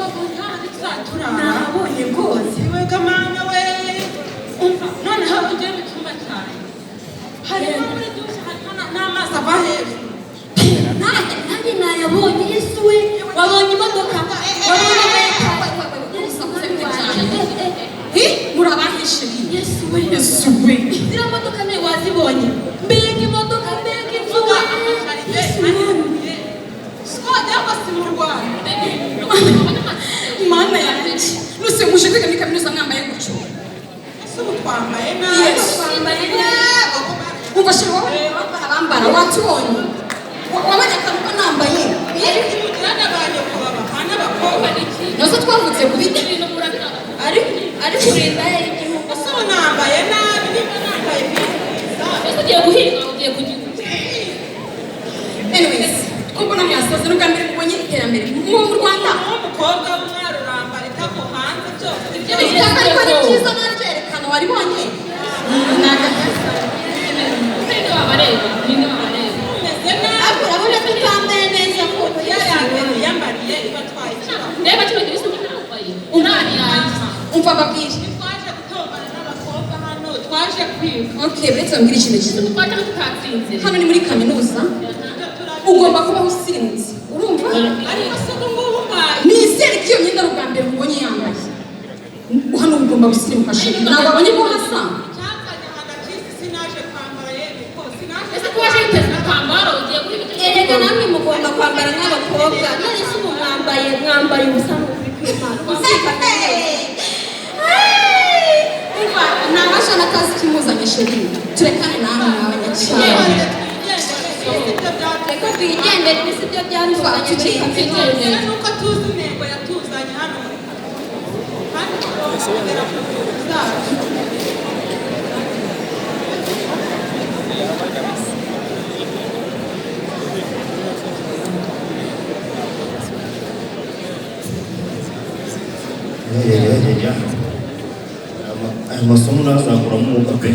Wabonye hahandi tuzaturara? Nahabonye rwose. Iwe kamana we, umva, noneho ugiye mu cyumba cyanjye, harimo muri douche, harimo n'amazi ava hejuru. Nanjye nayabonye. Yesu we, wabonye imodoka, wabonye Hi, murabahishe? Yesu we! Yesu we! Ziriya modoka nawe wazibonye? Mbega imodoka, mbega inzu we! Yesu we! Sikode ko si mu Rwanda. Mana yanjye, nuse muje kwiga muri kaminuza mwambaye gutyo? Ese ubu twambaye nabi? Yesu. Twambaye nabi. Umva chéri, wowe abambara watubonye. Wabonye akantu ko nambaye? Ariko mugira n'abanyoko babahana abakobwa. Nose twavutse ku biti? Ari kurinda y'igihugu. Ese ubu nambaye nabi? Niba nambaye byiza. Ese ugiye guhinga, ugiye kugira? Anyways, ko mbona mwasoze, n'ubwa mbere mubonye iterambere mu Rwanda? Nk'umukobwa w'umwari urambara itako hanze byose. Ibyo Itaka ariko ni byiza, naryerekana, waribonye. Ni agakazi. Ninde wabareba? Ninde wabareba? Umeze nabi. Ariko urabona ko utambaye neza ko Ya yambere yambariye ibatwaye ikibazo. Reba kino gihe nambaye umwana yanjye. Umva mbabwire. Twaje gutombana n'abakobwa hano, twaje kwiga. Okay, uretse mbwira ikintu kimwe. Twaje tutatsinze. Hano ni muri kaminuza, ugomba kubaho usirimutse, urumva? Ariko se ubu ngubu mbaye Nizere ko iyo myenda ari ubwa mbere mubonye yambaye. Hano ugomba gusirimuka, chéri. Ntabwo wabonye ko hasa? Icyanzanye agakisi, sinaje kwambara yewe ko sinaje. Ese ko waje witeze igitambaro, ugiye guhinga? Erega namwe mugomba kwambara nk'abakobwa. None se ubu mwambaye ubusa n'ukuri kw'Imana? Umva, ntabasha n'akazi kimuzanye. Chéri, turekane namwe abanyacyaro. Reka twigendere, ibi si byo byatuzanye muri kaminuza. Nuko tuzi intego yatuzanye hano muri kaminuza kandi tugomba kugera ku ntego zacu. Ya, ya, ya, ya. Aya masomo nazakuramo umwuka pe.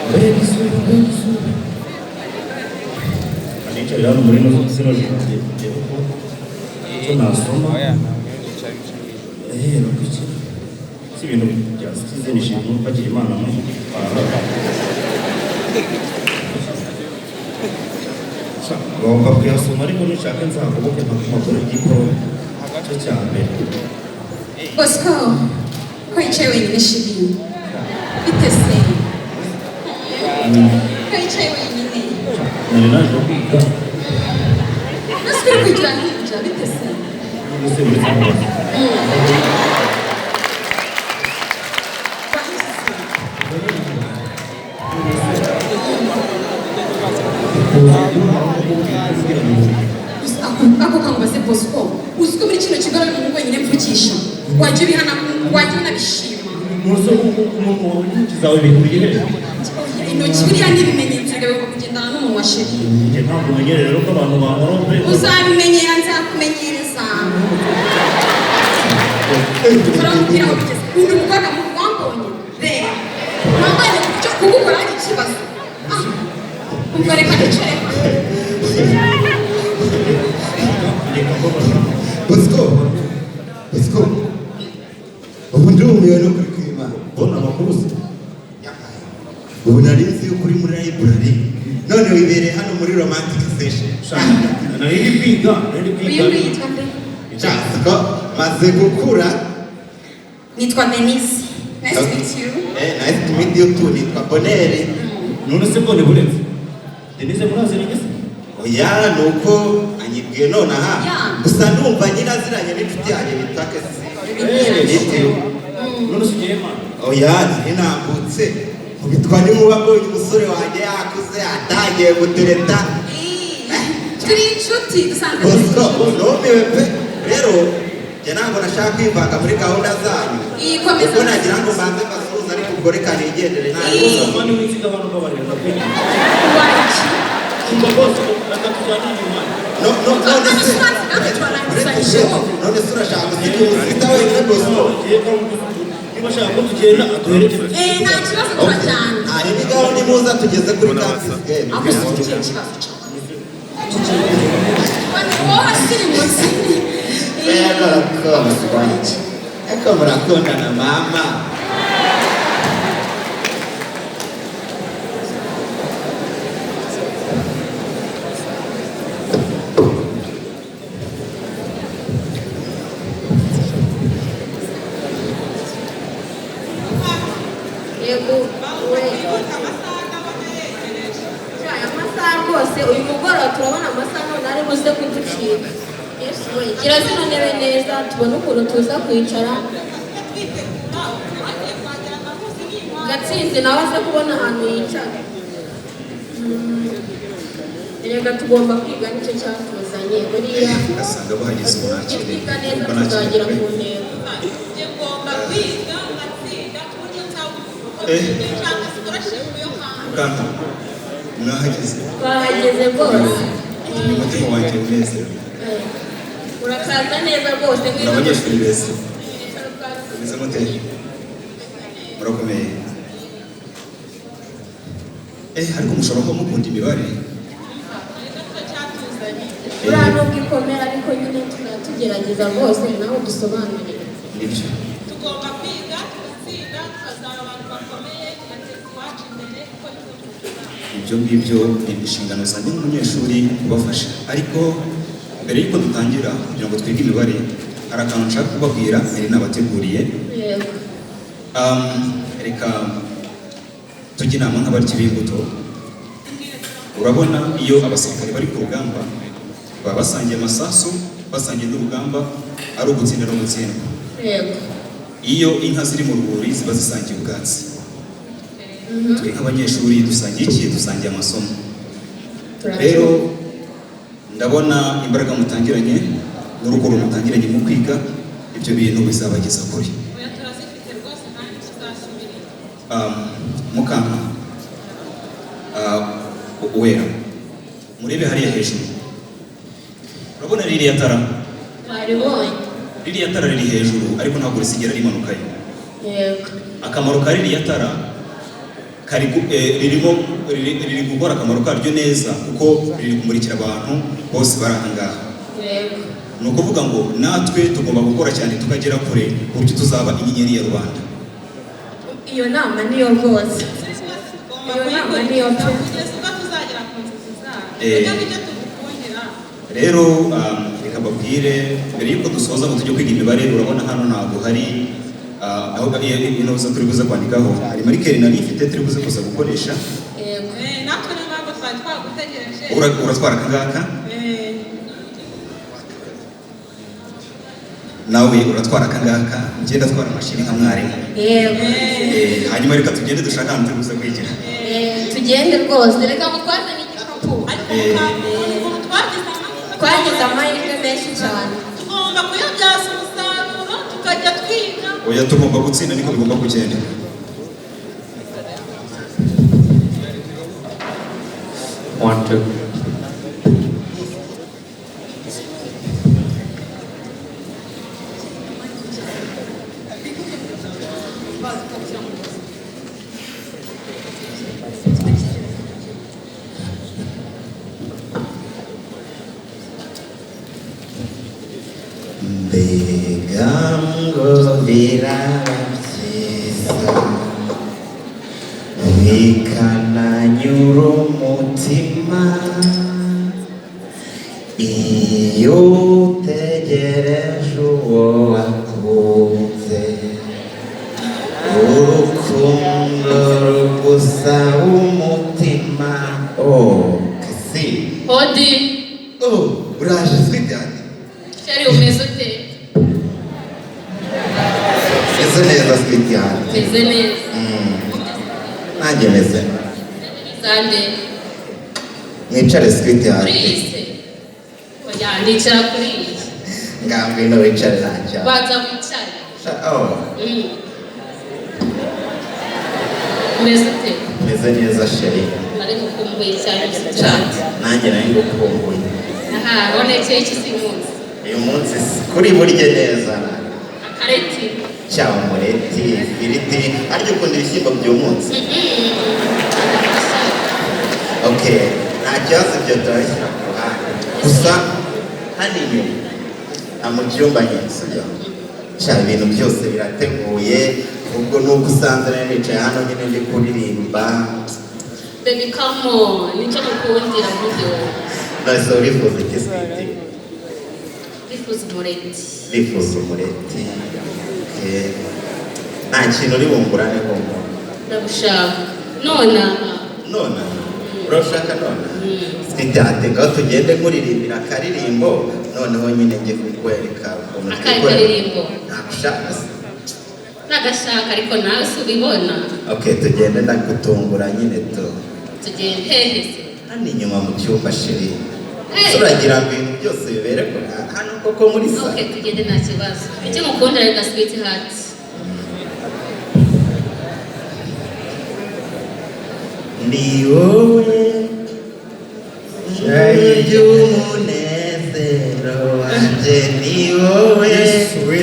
Mbega izuba, mbega izuba! Nicaye hano muri zino jardin, ndebe ko icyo nasoma. Nuko iki si ibintu bya citizenship, bagira Imana mwe. Ngomba kuyasoma, ariko nishaka nzagoboke mpakora igikorwa cyo cya mbere. Bosco, ko yicaye wenyine? Chéri, bite se ko yicaye wenyine? Nari naje kwiga. Nasi uri kwigira hirya, bite se? None se uretse kubaza. Ako kangubaze, Bosco, uzi ko muri kino kigo ari umuntu wenyine mvugisha? Wajya ubihana, wajya unabishima. Ntuzi umuntu wawe n'intoki zawe bihuriye he? Intoki buriya ni ibimenyetso bigomba kugendana n'umunwa, chéri. Njye ntabwo umenyereye rero ko abantu bankora. Uzabimenyera, nzakumenyereza. Turamubwira aho bigeze. Undi mukobwa wambonye, reba, wambonye ku buryo kugukora ari ikibazo. Ah, umva, reka nicare. Reka ko bashaka. Bosco, Bosco, ubu ndumiwe no kuri kw'Imana. Bona amakuru se? Ubu nari nzi yuko uri muri library, none wibereye hano muri romantic session. Nari ndi kwiga, nari ndi kwiga. Uyu nguyu yitwa nde? Bosco, maze gukura. Nitwa Denise, nice to meet you. Eh, nice to meet you too. Nitwa Bonere. None se mbone buretse, Denise muraziranye se? Oya, ni uko anyibwiye nonaha. Gusa ndumva nyine aziranye n'inshuti yanjye bita Kesi. Bitewe. None se ugiye mana? Oya, nari nambutse nkubitwa n'inkuba, mbonye umusore wanjye yakuze, atangiye gutereta. Turi inshuti dusanzwe, turi Bosco, inshuti. numiwe pe. Rero njye ntabwo nashaka kwivanga muri gahunda zanyu. Iyi, komeza. Kuko nagira ngo mbanze mbasuhuze, ariko ubwo reka nigendere, nta Iyi. kibazo. Mani w'inziga, abantu babarira, ndakwinginze. Waiki? Umva bose, reka tujyane inyuma. No, no, none se Natwe turarangizanyije. None se urashaka gusiga umusita wenyine, Bosco? Niba ashaka ko tugenda, aduherekeze. Eh, nta kibazo, turajyana. Hari n'igahunda imuza tugeze kuri campus gate. Ako si ikihe kibazo cyawe? Wowe wasirimutse. Rwose ariko murakundana mama. Yego we. Aya masaha rwose, uyu mugoroba turabona amasaha none ari buze kuducika. Yesu we, gira zino ntebe neza tubone ukuntu tuza kwicara. Gatsinzi nawe aze kubona ahantu yicara. Erega tugomba kwiga, nicyo cyatuzanye buriya. Ugasanga bahageze ubu nakerewe. Twiga neza Ubwo tuzagera nakerewe. ku ntego. Njye ngomba kwiga ngatsinda ku buryo nzaba Eh. nshaka scholarship yo hanze. Bwana, mwahageze? Twahageze rwose. Ni umutima wanjye unezerewe. Urakaza neza rwose. Muri abanyeshuri beza. Meze mute? Murakomeye? Ariko mushobora kuba mukunda imibare. Buriya nubwo ikomera, ariko nyine tukaba tugerageza rwose, nawe dusobanurire. Nibyo. Tugomba kwiga tugatsinda, tukazaba abantu bakomeye, tugateza iwacu imbere kuko niko tuvuga. Ibyo ngibyo ni inshingano zanjye nk'umunyeshuri kubafasha, ariko mbere y'uko dutangira kugira ngo twige imibare, hari akantu nshaka kubabwira nari nabateguriye. Yego. Reka tujye inama nk'abaryi b'imbuto. Urabona iyo abasirikare bari ku rugamba baba basangiye amasasu, basangiye n'urugamba, ari ugutsinda no gutsindwa. Yego. Iyo inka ziri mu rwuri ziba zisangiye ubwatsi. Twe nk'abanyeshuri dusangiye iki? Dusangiye amasomo. Rero ndabona imbaraga mutangiranye n'urukundo mutangiranye mu kwiga, ibyo bintu bizabageza kure. Oya, turazifite rwose kandi tuzasubira. Mukama Uwera, murebe hariya hejuru, urabona ririya tara? Waribonye. Ririya tara riri hejuru, ariko ntabwo risigera rimanukayo. Yego. Akamaro ka ririya tara kari ririmo riri gukora akamaro karyo neza, kuko riri kumurikira abantu bose bari aha ngaha. Yego. Ni ukuvuga ngo natwe tugomba gukora cyane tukagera kure, ku buryo tuzaba inyenyeri ya rubanda. Iyo nama niyo rwose. Tugomba Iyo nama niyo kuyikurikiza pe. kugeza ubwo tuzagera ku nzozi zacu. Ibyo ngibyo tugukundira. Rero reka mbabwire mbere y'uko dusoza ngo tujye kwiga imibare. Urabona hano ntabwo hari aho inoza turi buze kwandikaho, hari marker nari ifite turi buze kuza gukoresha. Yego. Natwe niyo mpamvu twari twagutegereje. Uratwara aka ngaka. Nawe uratwara aka ngaka, njye ndatwara mashini nka mwarimu. Yego. Hanyuma reka tugende dushake ahantu turi buze kwigira. Tugende rwose, reka mutwaze n'igikapu. Ariko ukuntu twagize amahirwe. Twagize amahirwe menshi cyane. Tugomba kuyabyaza umusaruro, tukajya twiga. Oya, tugomba gutsinda, niko bigomba kugenda. One, two. Mbega ngo biraba byiza, bikananyura umutima, iyo utegereje uwo wakunze, urukundo rugusaba umutima. Oh kasi. Hodi. Oh, uraje sweetheart. Chéri, umeze ute? Meze neza, sweetheart. Meze neza. Nanjye meze. Sande. Mwicare, sweetheart. Kuri iyi se? Oya, ndicara kuri iyi. Ngambwino wicare ntacyo. Banza wicare. Oh. Umeze ute? Meze neza, chérie. Nari ngukumbuye cyane, cyane. Nanjye nari ngukumbuye. Aha, bonekeye iki si munsi? Uyu munsi kuri burye neza. Akareti. Cyangwa umureti, ifiriti. Arya ukunda ibishyimbo byumutse? Okay, nta kibazo, ibyo turabishyira ku ruhande. Gusa hano inyuma Mu cyumba nyine, sibyo? Sha, ibintu byose birateguye. Ubwo nuko usanze nari nicaye hano nyine ndi kuririmba. Baby, come on, nicyo mukundira muri wowe. None urifuza iki, sweetie? Ndifuza umureti. Ndifuza umureti. Okay. Nta kintu uri bungurane ngo? Ndagushaka nona. Nona? Urashaka nona? Sweetie, ate ngaho tugende nkuririmbira akaririmbo, noneho nyine njye kukwereka ukuntu Akahe twikorera. karirimbo? Ntagushaka se? Nagashaka, ariko nawe si ubibona? Okay, tugende ndagutungura nyine tu. Tugende hehe se? Hano inyuma mu cyumba, chérie. Hey. Turagira ngo ibintu byose bibere hano koko muri salon. Okay, tugende, nta kibazo. Icyo mukundira reka, sweet heart. Ni wowe ry'umunezero wanjye, ni wowe. Yesu we!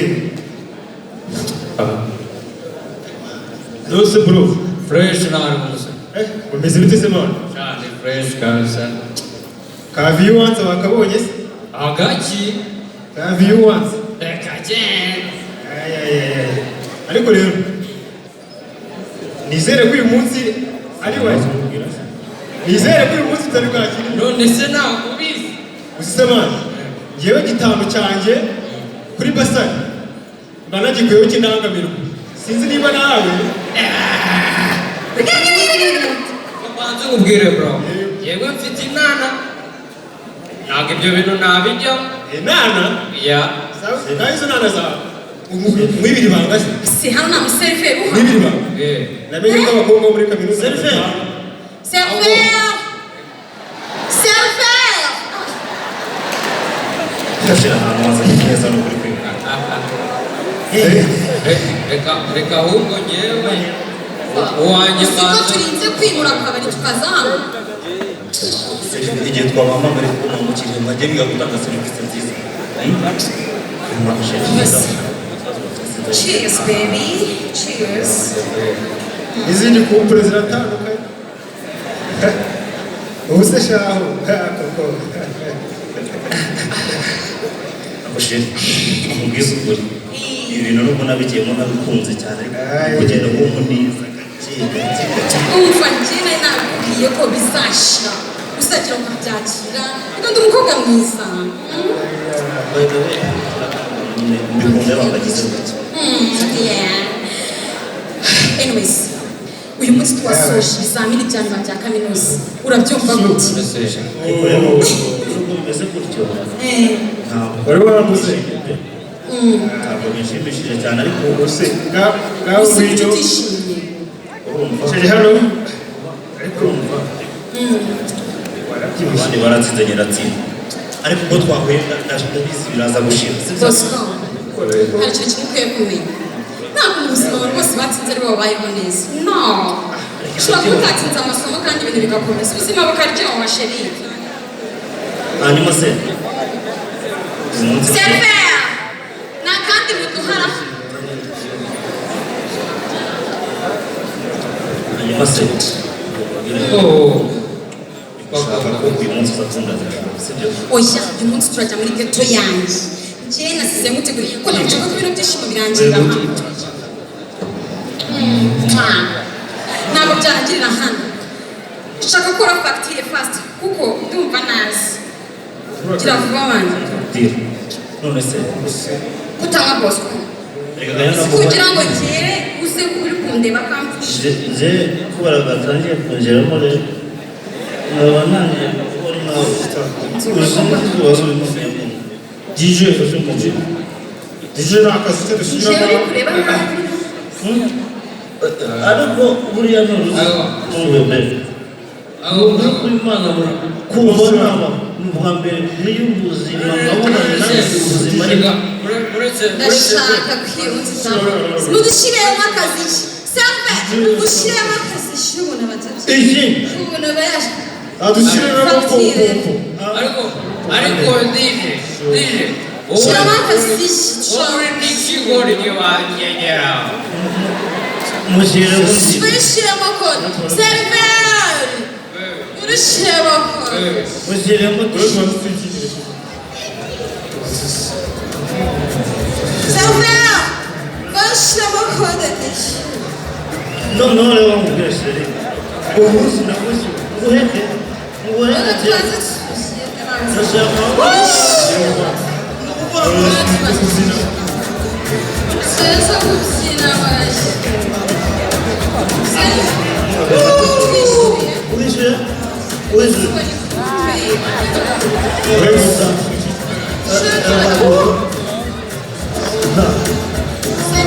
Nose bro. Fresh nawe rwose. Eh, umeze bite se, man? Cyane, fresh kabisa. Ka view once wakabonye se? Agaki? Ka view once. Reka genda. Ay, ay, ay, ay. Ariko rero nizere ko uyu munsi ari we, nizere ko uyu munsi utari bwakire. None se ntabwo ubizi? Uzi se man, ngewe gitanu cyanjye kuri basari mba nagikuyeho cy'indangamirwa, sinzi niba nawe. Banze nkubwire bro, yewe mfite inana, ntabwo ibyo bintu nabijyamo. Inana? Ya. Nawe izo nana zawe mwibiri banga se? Si hano nta museriveri uhari? Mwibiri banga. Namenye ko abakobwa bo muri kaminuza. Seriveri. Serveur! Serveur! Ndashyira ahantu wazanye neza no kuri kwibuka. Reka reka, ahubwo ngewe uwanjye Siko mbanza. Turinze kwimura akabari tukaza hano. Igihe twabahamagara kubona umukiriya, mwajya mwiga gutanga serivisi nziza. Cheers, baby, cheers. N'izindi couple ziratandukanye. Ubu se shaho koko? Ako chérie, nkubwize ukuri, ibi bintu nubwo nabigiyemo nabikunze cyane, ariko kugenda neza gake gake gake. Umva, njyewe nakubwiye ko bizashira, uzagira ukabyakira. Reka, ndi umukobwa mwiza. By the way, nyine mbikunda iyo bagize gutya. Yeah. Anyways, uyu munsi twasoje ibizamini bya nyuma bya kaminuza, urabyumva gute? Ariko rero nubwo bimeze gutyo, ntabwo Wari warambuze. ntabwo bishimishije cyane, ariko Ubuse ngaho Gusa kuki ngwino. utishimye? Urumva Chérie hano, ariko urumva warabyibushye. Abandi baratsinze, nyiratsinda, ariko ubwo twahuye ndabizi biraza gushira, sibyo? Bosco, hari ikintu kimwe ukwiye kumenya: ntabwo mu buzima abantu bose batsinze ari bo babayeho neza. No, ushobora kuba utatsinze amasomo kandi ibintu bigakomeza, ubuzima bukaryoha, chérie. Hanyuma se uyu munsi Serveur, nta kandi muduhara. Hanyuma se Oh. ushaka ko uyu munsi uzakunda, sibyo? Oya, uyu munsi turajya muri ghetto yanjye. Njyewe nasize nguteguriye ko ntabwo ko ibintu byishimo birangirira hano. Mwah. Ntabwo byarangirira hano. Nshaka gukora fagitire fast kuko ndumva nazi. Gira vuba wanjye. Deal. None se Kutanywa, Bosco? Reka gahunda. Kugira ngo ngere uze uri kundeba kamfasha. Nje kubera gatangiye kungeramo rero, nkaba ntangiye kubona nawe uzi ibibazo bimwe. DJ, DJ, ni akazi ke. Njyewe Dushyiramo. uri kureba nabi. Ariko buriya ni uruzi mbere kuri Imana kumva naba ni ubwa mbere niyo ubuzima nkabona nanjye ubuzima ariko Uretse uretse Ndashaka kwihutira mudushyiremo akaziki. Serveur, ushyiremo akaziki umuntu aba Iki? umuntu aba yaje. Adushyiremo Fagitire. pompo. Ariko DJ, DJ, Shyiramo akaziki. wowe n'ikigoryi wanyegera. Mushyire undi. Urushyiremo kode. Serveur, urushyiremo kode. Mushyiremo. Serveur, bashyiramo kode ndishyu. Noneho rero bamubwira chéri, uwo munsi nakwishyura nguheke nguheke. Ndashaka Tuza kubyina bashya. Wishyuye wishyuye.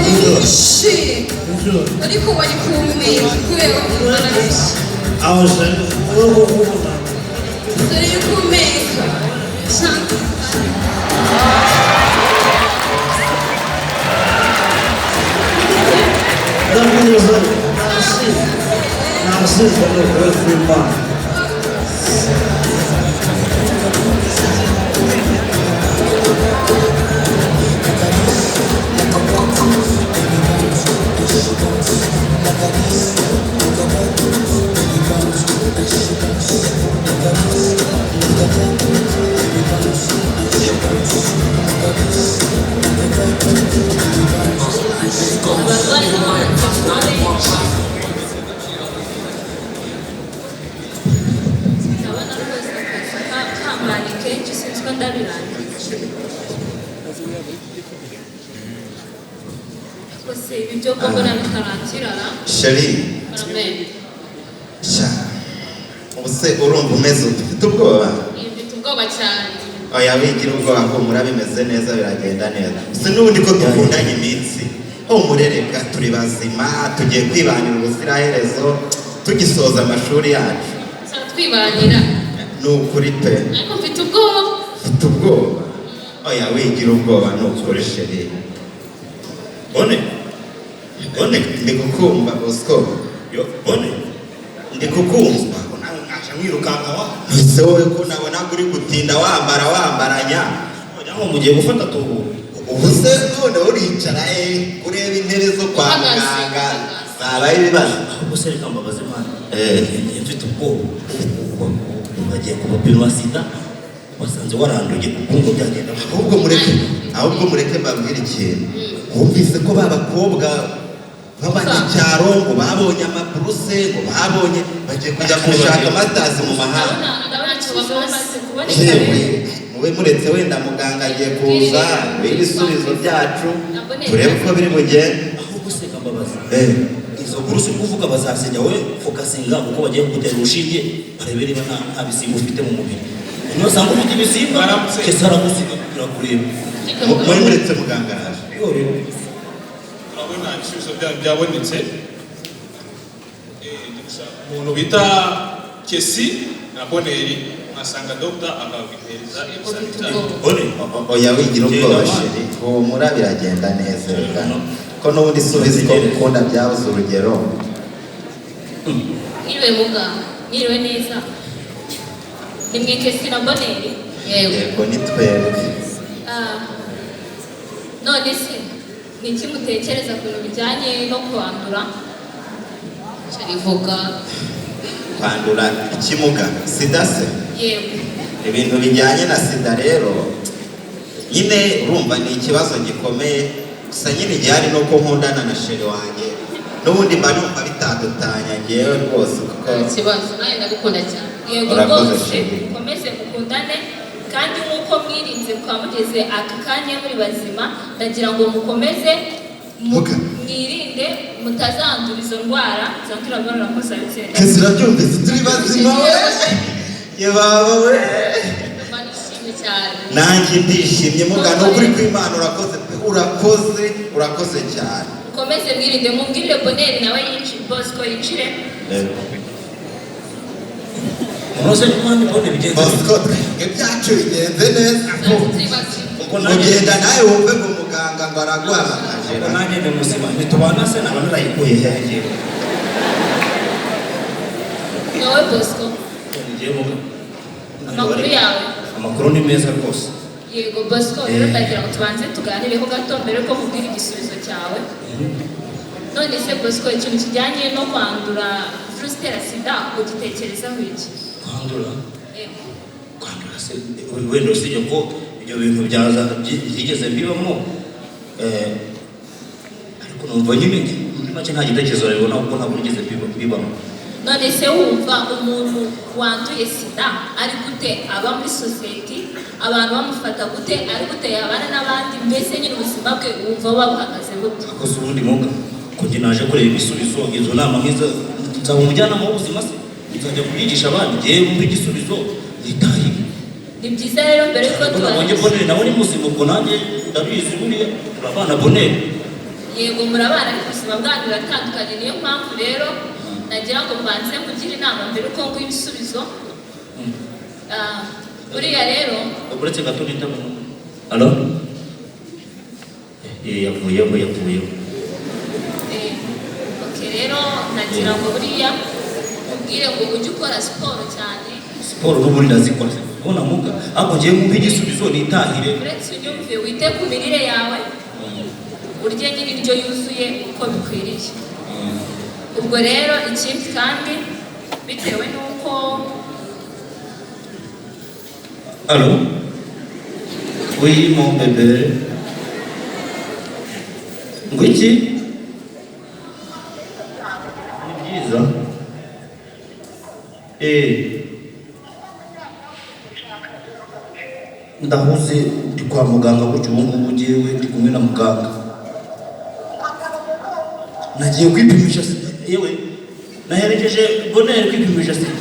Nyinshi ariko wari kumenya kubera ko narabishye. Aho chéri wowe kubona. Dore yuko umeka. Ndakunyuza nasize nasize ni ukuri kw'Imana. Ndabona rwose akazi kambanye kenshi, sinzi ko ndabirangiza. Ariko se ibi byo ko mbona bitarangira ra? Chéri. Amen. Sha, ubu se urumva umeze ute? Ufite ubwoba? Mfite ubwoba cyane. Oya, wigira ubwoba, humura, bimeze neza, biragenda neza. Si n'ubundi ko dukundanye iminsi, humurereka, turi bazima, tugiye kwibanira ubuziraherezo tugisoza amashuri yacu. Tuzaba twibanira. Ni ukuri pe. Ariko mfite ubwoba. Ufite ubwoba? Oya, wigira ubwoba, ni ukuri chéri. Bone bone. Ndi kukumva, Bosco. Yo bone. Ndi kukumva. Nawe mwaje mwirukanka wa. Ese wowe ko nabonaga uri gutinda wambara wambaranya? Wagira ngo mugiye gufata tubu. Ubu se none uricara kureba intebe zo kwa Uhagaze. muganga zabaye ibibazo. Ahubwo se reka mbabaze Imana. Eh. Ngiye mfite ubwoba, bagiye kubapima sida basanze waranduye, ubwo ngo byagenda? Ahubwo mureke mbabwire ikintu. Wumvise ko ba bakobwa b'abanyacyaro ngo babonye amaburuse, ngo babonye bagiye kujya gushaka masters mu mahanga? Ndabona igisubizo bamaze kuboneka. Yewe, mube muretse, wenda muganga agiye kuza ibisubizo byacu turebe uko biri bugende. Ahubwo se reka mbabaze. Eh. Izo buruse uri kuvuga bazasinya, wowe focusinga uko bagiye kugutera urushinge barebe niba nta bisimba ufite mu mubiri. Nusanga ufite ibisimba, kese aragusiga birakureba. Muri muretse, muganga araje. Yo rero. Urabona ibisubizo byanyu byabonetse. Ndi gushaka umuntu bita Kesi na Boneri, nkasanga dogita akabihereza ibizami byanyu. Bone. Oya, wigira ubwoba. Genda. Chéri, humura, biragenda neza. Reka ko n'ubundi subiza ko gukunda byabuze urugero. Mwiriwe muganga. Mwiriwe neza. Ni mwe Kesi na Boneri? Yego. Yego, ni twebwe. Ah, none se ni iki mutekereza ku bintu bijyanye no kwandura? Chéri, vuga. Kwandura ikimuga sida se? Yego. Ibintu bijyanye na sida rero nyine urumva ni ikibazo gikomeye. Gusa nyine igihari ni uko nkundana na chéri wanjye, n'ubundi mba numva bitadutanya ngewe rwose kuko Nta kibazo, nawe ndagukunda cyane. Yego. Urakoze, Rwose. Chéri. Mukomeze mukundane, kandi nk'uko mwirinze mukaba mugeze aka kanya muri bazima, ndagira ngo mukomeze Muga. mwirinde mutazandura izo ndwara zandurira mu mibonano mpuzabitsina. Kesi, urabyumvise? Turi bazima we, ye baba we! Ndumva nishimye cyane. Nanjye ndishimye muga, ni ukuri kw'Imana, urakoze pe, urakoze, urakoze cyane. Mukomeze mwirinde. Mumbwirire Boneri nawe yinjire, Bosco yinjire. Unoze n'umwami bone bigenze. Bosco, twebwe ibyacu bigenze neza. Turi bazima. Ubwo nanjye Ugenda nawe wumve ngo muganga ngo araguhamagaje. Ubwo nanjye ndi muzima, ntitubana se naba narayikuye hehe? Nawe Bosco. Ngiye muga. Amakuru yawe? Amakuru ni meza rwose. Yego Bosco, rero ndagira ngo tubanze tuganireho gato mbere yuko mubwira igisubizo cyawe. None se Bosco, ikintu kijyanye no kwandura virusi itera sida ugitekerezaho iki? Kwandura? Yego. Kwandura se, wenda usibye ko ibyo Ibyo bintu byaza byigeze mbibamo, ariko numva nyine muri make nta gitekerezo nabibona kuko ntabwo nigeze mbibamo. None se wumva umuntu wanduye sida ari gute aba muri sosiyete? Abantu bamufata gute? Ari gute yabana n'abandi? Mbese nyine ubuzima bwe wumva buba buhagaze gute? Akoze ubundi muga ko njye naje kureba ibisubizo, izo nama nk'izo, nzaba umujyanama w'ubuzima se nzajya kubyigisha abandi? Ngewe wumva igisubizo nitahire. Ni byiza rero mbere yuko Ubwo nabonye Boneri nawe ni muzima, ubwo nanjye ndabizi buriya turabana, Boneri. Yego, murabana, ariko ubuzima bwanyu buratandukanye. Niyo mpamvu rero nagira ngo mbanze nkugire inama mbere uko nguha ibisubizo. Buriya rero Uretse gato nita. Allo? Yavuyeho, yavuyeho. Okay, rero nagira ngo buriya nkubwire ngo ujye ukora siporo cyane. Siporo n'ubundi ndazikora, ubona muga, ariko ngewe mwumva igisubizo nitahire. Uretse unyumve, wite ku mirire yawe, urye nyine indyo yuzuye uko bikwiriye. Ubwo rero ikindi kandi bitewe n'uko Allo? Oui, mon bébé. Ngo iki? Ni byiza. Ndahuze, ndi kwa muganga gutyo ubu ngubu, njyewe ndi kumwe na muganga. Nagiye kwipimisha sida. Yewe, naherekeje Bonheur kwipimisha sida.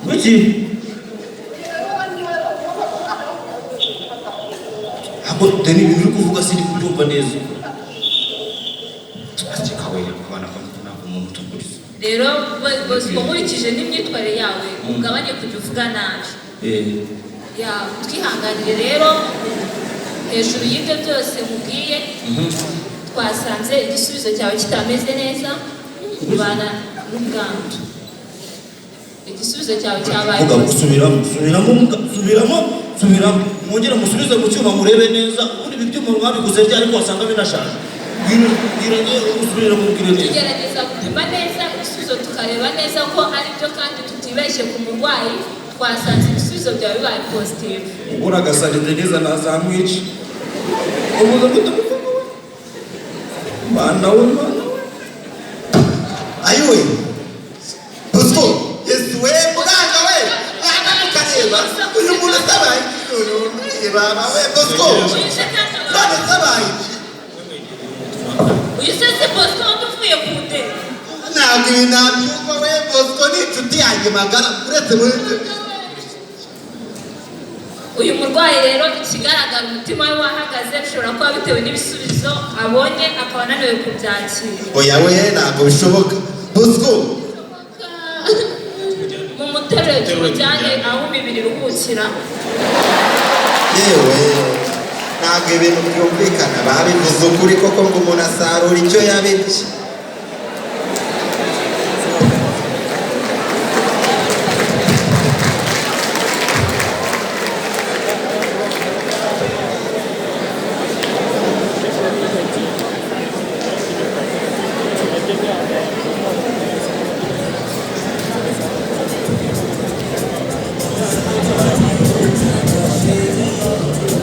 Ngo iki? Ntabwo deni ibintu uri kuvuga sindi kubyumva neza. Akeka we abana ko ntabwo umuntu utaguriza. Rero Bosco, nkurikije n'imyitwarire yawe, ugabanye kujya uvuga nabi. Ya, twihanganire rero. Hejuru y'ibyo byose nkubwiye, twasanze igisubizo cyawe kitameze neza, ubana n'ubwandu. Igisubizo cyawe cyabaye Vuga, subiramo, subiramo, subiramo, subiramo, mwongere musubize mu cyuma murebe neza. Ubundi ibi byuma mwabiguze ryari ko wasanga binashaje? Bwira ngewe usubire mubwire neza. Tugerageza gupima neza ibisubizo, tukareba neza ko ari byo kandi tutibeshye ku murwayi. Twasanze ibisubizo byawe bibaye positive. Ubura agasanitariza nazamwica ubuze gute muvuga we? Mana we, mana we! Ayiwe Bosco, Yesu we, muganga we, mwana mukareba uyu muntu atabaye iki? None we Bosco, none atabaye iki? Uyu se si Bosco wundi uvuye ku ndege? Ntabwo ibi nabyumva we. Bosco ni inshuti yanjye magara, uretse muri Uyu murwayi rero, ikigaragara umutima we wahagaze. Bishobora kuba bitewe n'ibisubizo abonye, akaba ananiwe kubyakira. Oya we, ntabwo bishoboka Bosco. Mu muterure tumujyane aho imibiri iruhukira. Yewe, ntabwo ibintu byumvikana. Babivuze ukuri koko ngo umuntu asarura icyo yabibye.